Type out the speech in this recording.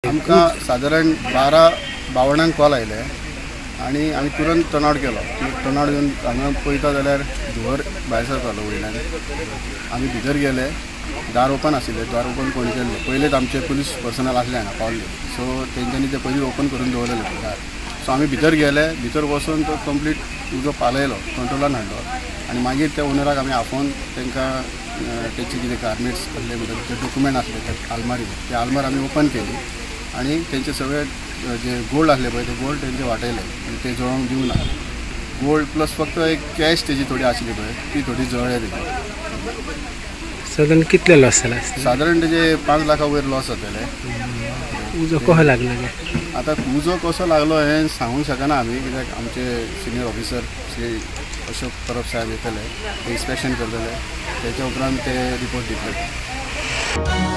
आमकां सादारण 12:52 कॉल आयले आनी आमी तुरंत टर्नआउट केलो. टर्नआउट घेवन हांगा पळयता जाल्यार धुंवर भायर सरतालो वयल्यान. आमी भितर गेले, दार ओपन आशिल्लें, दार ओपन कोणी केल्लें. पयलेच आमचे पुलीस पर्सनल आसले हांगा पावल्ले, सो तेंच्यांनी ते पयलीं ओपन करून दवरलेलें दार. सो आमी भितर गेले, भितर वचून तो कंप्लीट उजो पालयलो, कंट्रोलान हाडलो आनी मागीर त्या ओनराक आमी आपोवन तांकां तेचे कितें गार्मेंट्स आसले म्हणटा ते डॉक्युमेंट आसले त्या आलमारी, ते आलमार आमी ओपन केली आनी तेंचे सगळे जे गोल्ड आसले पळय ते गोल्ड तेंचे वाटयले आनी ते जळोवंक दिवना. गोल्ड प्लस फक्त एक कॅश तेजी थोडी आशिल्ली पळय ती थोडी जळ्ळे तेजी. सादारण कितले लॉस जाला? सादारण तेजे 5 लाखा वयर लॉस जातले. उजो कसो लागलो? आतां उजो कसो लागलो हें सांगूंक शकना आमी, कित्याक आमचे सिनियर ऑफिसर श्री अशोक परब साहेब येतले, ते इन्स्पेक्शन करतले, तेच्या उपरांत ते रिपोर्ट दितले.